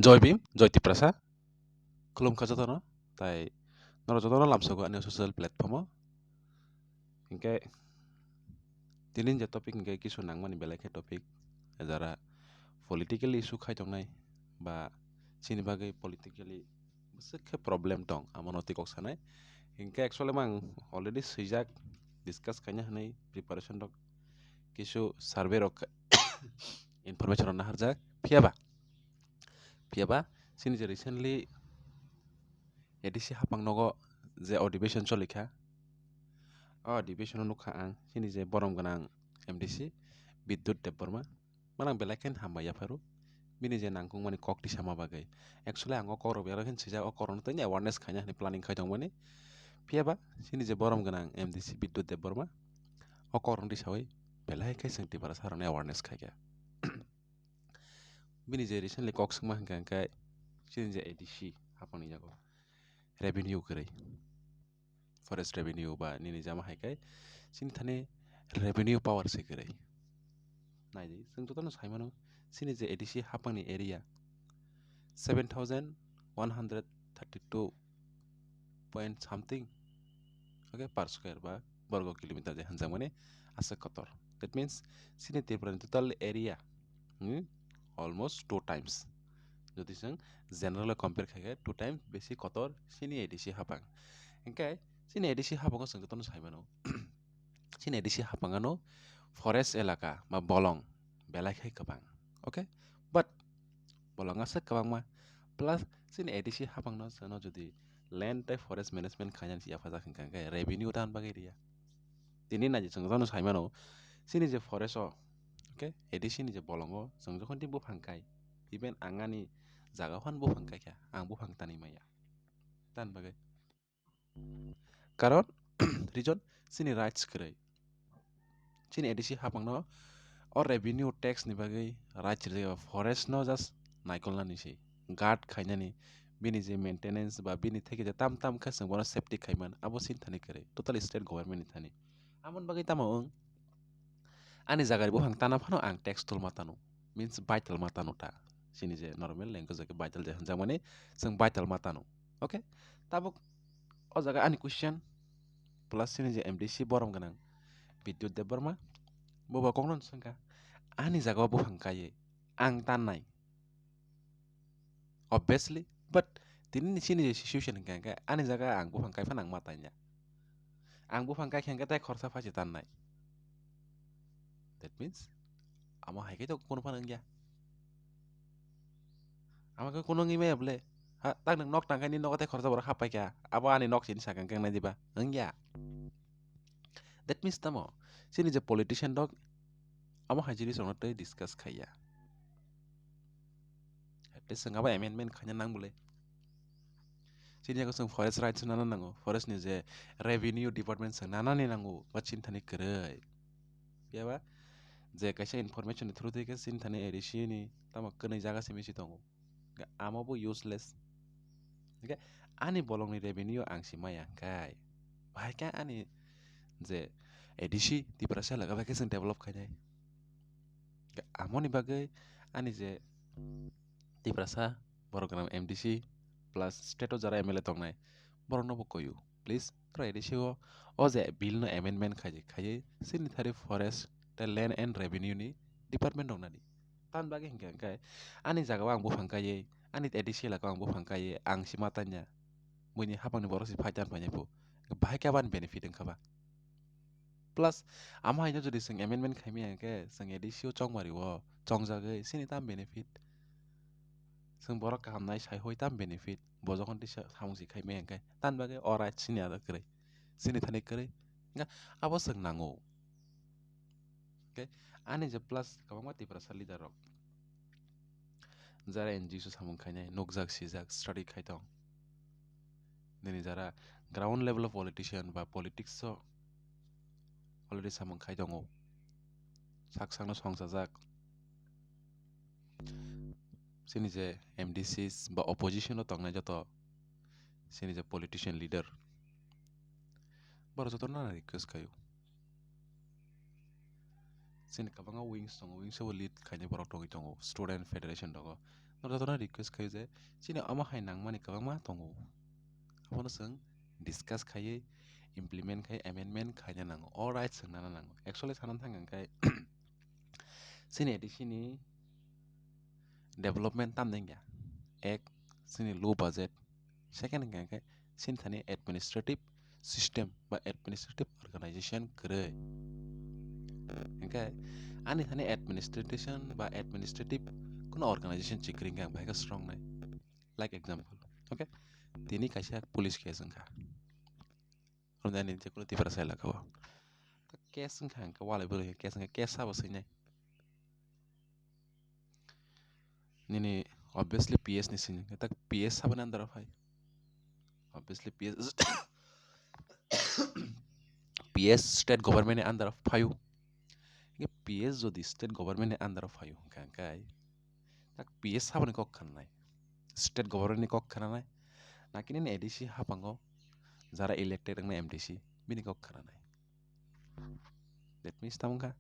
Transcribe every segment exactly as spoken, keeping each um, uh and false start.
Joy Bhim, Joy Tiprasa. Khulumkha jotono, tai norok jotono lamsogo ani social platform o. Hinkhe tini je topic hinkhe kisu nangmani belai khe topic, jara political issue khai tongnai ba chini bagwi politically bwswk khe problem tong, amo no twi kok sanai. Hinkhe actually mang already swijak, discuss khaina hwnwi preparation rok kisu survey rok information rok naharjak. Phiya ba, phiya ba chini je recently A D C hapang nogo je adhibeshon cholikha, o adhibeshon o nukha ang chini je borom gwnang M D C Bidyut Debbarma, manang belai khe hambai yapharu bini je nangkukmani kok tisama bagwi. Actually ang o kokrok belai khe swijak, o kokrokno tini awareness khaina hwnwi planning khai tongmani. Phiya ba chini je borom gwnang M D C Bidyut Debbarma o kokrokno tisawi belai khe chwng Tiprasa rokni awareness khaikha. Bini je recently kok swngma hwnkha hwnkhe chini je A D C hapangni yago revenue kwrwi, forest revenue ba nini jama hai khe chini thani revenue power se kwrwi. Naidi, chwng jotono sai mano, chini je A D C hapangni area seven thousand one hundred thirty two point something, okay, per square ba borgo kilometer je hwnjakmani aswk kotor. That means chini Tripura ni total area, hmm, almost two times. Jodi chwng general o compare khai khe two times besi kotor chini A D C hapang. Hinkhe chini A D C hapango chwng jotono sai mano. Chini A D C hapang ano forest elaka ba bolong belai khai kwbang. Okay? But bolong aswk kwbangma. Plus chini A D C hapangno chwngno jodi land tei forest management khainani si yaphajak hwnkha hwnkhe revenue dan bagwi riya. Tini naidi chwng jotono sai mano, chini je forest o, okay, A D C ni je bolongo chwng jokhon tini buphang kai, even ang ani jaga o phano buphang kai kha, ang buphang tanwi maya. Tan bagwi. Karon reason chini rights kwrwi. Chini A D C hapangno o revenue tax ni bagwi rights rijak, forest no just naikolnani se, guard khainani, bini je maintenance ba bini theke je tam tam khe chwng bono safety khaiman, abo chini thani kwrwi, totally state government ni thani. Amoni bagwi tamo wng, ani jagani buphang tana phano ang tax tolma tano, means baitalma tano ta. Chini je normal language o khe baital je hwnjakmani, chwng baitalma tano. Okay? Tabuk o jaga ani question, plus chini je M D C borom gwnang Bidyut Debbarma, bo ba kokno swngkha, ani jaga o buphang kaiwi ang tannai. Obviously, but tini ni chini je situation hwnkha hwnkhe ani jaga ang buphang kai phano ang ma tanya. Ang buphang kai khe hwnkhe tai khorsa phaise tannai. That means, amo hai khe to kono phano wngya. Amo khe kono wngwi maya bole. Ha, tak nwng nok tangkhe ni nogo tei khorsa borok happai kha. Abo ani nok sini sakang khe nai diba? Wngya. That means tamo, chini je politician rok, amo hai jinis rokno tei discuss khaiya. At least chwng abo amendment khaina nang bole. Chini yago chwng forest rights nana nango, forest ni je revenue department chwng nanani nango, ba chini thani kwrwi. Phiya ba je kaisa information ni through twi khe chini thani A D C ni tamo kwnwi jaga simi si tongo. Ga-, amo bo useless. Hingke ani bolongni revenue ang si maya hingkai. Bahai khe ani je A D C Tiprasa laga bai khe chwng develop khainai. Ga-, amoni bagwi ani je Tiprasa borok gwnang M D C plus state o jara M L A tongnai, borokno bo koyu. Please, tro A D C o, o je bill no amendment khai, khaiwi chini thari forest tei land and revenue ni department rok nadi. Tamni bagwi hinkhe, hinkhe ani jaga o ang buphang kaiwi, ani A D C elaka o ang buphang kaiwi, ang si ma tanya. Buini hapang ni borok si phai tan painai phu. Bahai khe aboni benefit wngkha ba. Plus, amo hai no jodi chwng amendment khai maya hinkhe, chwng A D C o chongmari o chongjagwi chini tam benefit. Chwng borok kaham nai sai hoi tam benefit. Bo jokhon tisa samung si khai maya hinkhe, tamni bagwi o right chini ada kwrwi. Chini thani kwrwi. Hinkhe abo chwng nango. Okay, ani je plus kwbangma Tiprasa leader rok jara N G O samung khainai, nukjak, sijak, study khai tong. Nini jara ground level o politician ba politics o already samung khai tongo, sak sakno songchajak. Chini je M D Cs ba opposition o tongnai joto chini je politician leader, borok jotono nana request khaio. Chini kwbangma wings tongo, wings o lead khainai borok tongwi tongo, student federation rogo. Norok jotono request khaio je chini omo hai nangmani kwbangma tongo. Abono chwng discuss khaiwi implement khai amendment khaina nango. O rights chwng nana nango. Actually sana thang khe chini A D C ni development tamni wngya. Ek, chini low budget. Second hwnkha khe chini thani administrative system ba administrative organization kwrwi. Hwnkhe ani thani administration ba administrative kuno organization chikring khe ang bahai khe srong nai. Like example, okay, tini kaisa police case wngkha. Romjani je kuno Tipra sai laka o. Ta case wngkha hwnkhe walai bwrwi case wngkha, case sabo swinai. Nini obviously P S ni sini, ta P S saboni under o phai. Obviously P S, P S state government ni under o phaio. Hwnkhe P S jodi state government ni under o phaio hwnkha hwnkhe, ta P S saboni kok khananai, state government ni kok khananai, naki nini A D C haphango jara elected wngna M D C bini kok khananai. That means tamo wngkha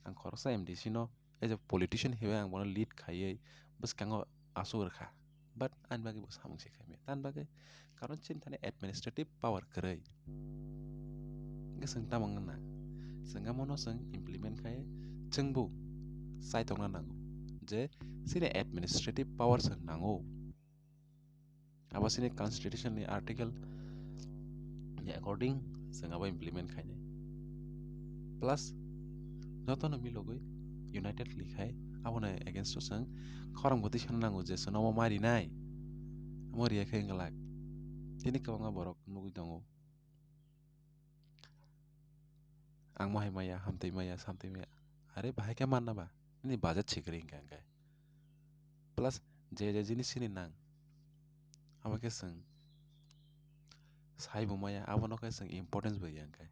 ang khoroksa M D C no as a politician hibai ang bono lead khaiwi bwskango asuk rwkha. But ani bagwi bo samung se khaimaya. Tani bagwi karon chini thani administrative power kwrwi. Hwnkhe chwng tamo wngna nang? Chwng amono chwng implement khai chwngbo chai tongna nango je chini administrative power chwng nango. Abo chini constitution ni article ni according chwng abo implement khainai. Plus jotono milogwi unitedly khai aboni against o chwng khorang bwtwi sana nango je chwngno omo ma rinai, omo riya khe wngwlak. Tini kwbangma borok nugwi tongo. Ang mohai maya, hamtwi maya, samtwi maya. Are bahai khe manna ba? Nini budget sikiri hwnkha hwnkhe. Plus je je jinis chini nang, abo khe chwng sai bo maya, abono khe chwng importance bo ya hwnkhe.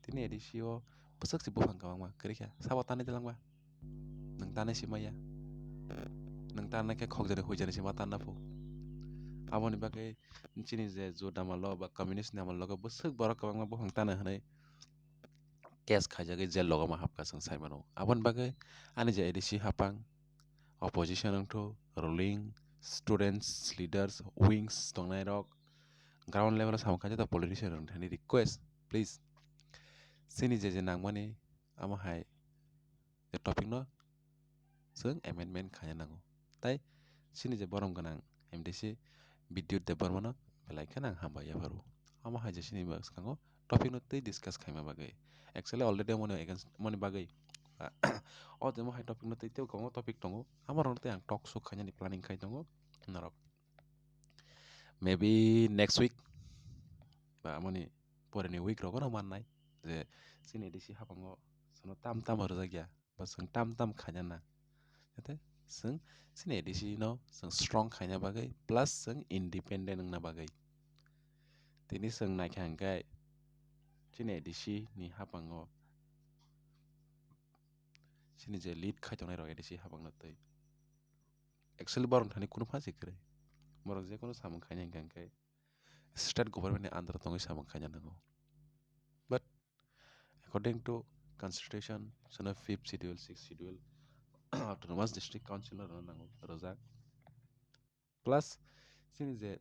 Tini A D C o bwswk se buphang kwbangma kwrwi kha, sabo tanwi twlangma? Nwng tanwi se maya. Nwng tanwi khe khokjani huijani se ma tanna phu. Aboni bagwi chini je Jodha Malla ba communist ni amal logo bwswk borok kwbangma buphang tano hwnwi case khaijagwi jail logo ma hapkha chwng sai mano. Aboni bagwi ani je A D C hapang, opposition wngthu, ruling, students, leaders, wings tongnai rok, ground level o samung kha joto politician rok thani request, please chini je je nangmani amo hai je topic no chwng amendment khaina nango. Tai chini je borom gwnang M D C Bidyut Debbarma no belai kheno ang hambai yapharo. Amo hai je chini bwskango topic no tei discuss khaima bagwi. Actually already moni against moni bagwi o je mo hai topic no tei tei kwbangma topic tongo. Amo rok no tei ang talk show khainani planning khai tongo norok. Maybe next week ba amoni poreni week rogo no mannai je chini A D C hapango chwngno tam tam rwjakya ba chwng tam tam khaina nang. Jate chwng chini A D C no chwng strong khaina bagwi plus chwng independent wngna bagwi. Tini chwng naikha hwnkhe chini A D C ni hapango chini je lead khai tongnai rok A D C hapangno twi. Actually borok thani kunu pha se kwrwi. Borok je kunu samung khaina hwnkha hwnkhe state government ni under o tongwi samung khaina nango. But according to constitution, sono fifth schedule, sixth schedule, autonomous district council no rwna nango, rwjak. Plus chini je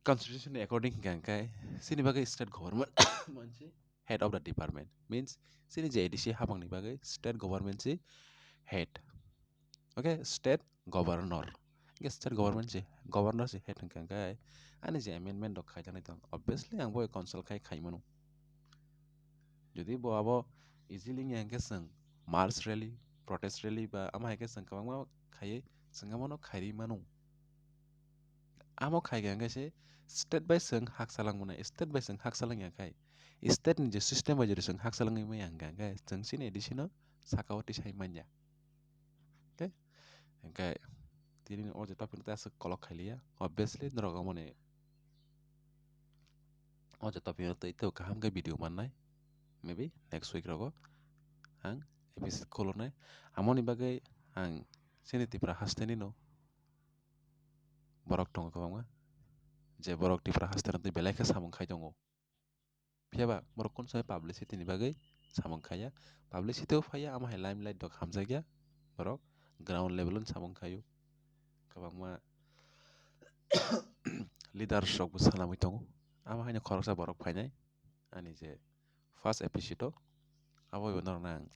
constitution ni according hwnkha hwnkhe chini bagwi state government mansi head of the department, means chini je A D C hapangni bagwi state government si head, okay, state governor, hwnkhe state government si governor si head hwnkha hwnkhe ani je amendment rok khaijaknai tong, obviously ang bo consult khai khaimano. Jodi bo abo easily wngya hwnkhe chwng march rally, protest rally ba amo hai khe chwng kwbangma khaiwi chwng abono khairwi mano. Amo khai khe hwnkhe se state bai chwng hakchalangmani, state bai chwng hakchalangya khai state ni je system bai jodi chwng hakchalangwi maya hwnkha hwnkhe chwng chini A D C no saka o tisai manya. Okay? Hwnkhe tini o je topic no tei aswk kolok khailiya, obviously norok omoni o je topic no tei tei kaham khe video mannai, maybe next week rogo ang episode khulunai. Amoni bagwi ang chini Tripura hasteni no borok tongo kwbangma, je borok Tripura hasteni tei belai khe samung khai tongo. Phiya ba borok kun sai publicity ni bagwi samung khaiya, publicity o phaiya, amo hai limelight rok hamjakya borok ground level o samung khaio. Kwbangma leaders rokbo sanamwi tongo. Amo haino khoroksa borok phainai ani je first episode o, abo bo norokno ang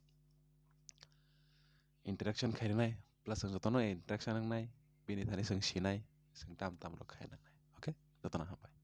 interaction khainai, plus ang jotono interaction wngnai, bini thani chwng sinai, chwng tam tam rok khainai. Okay, jotono hambai.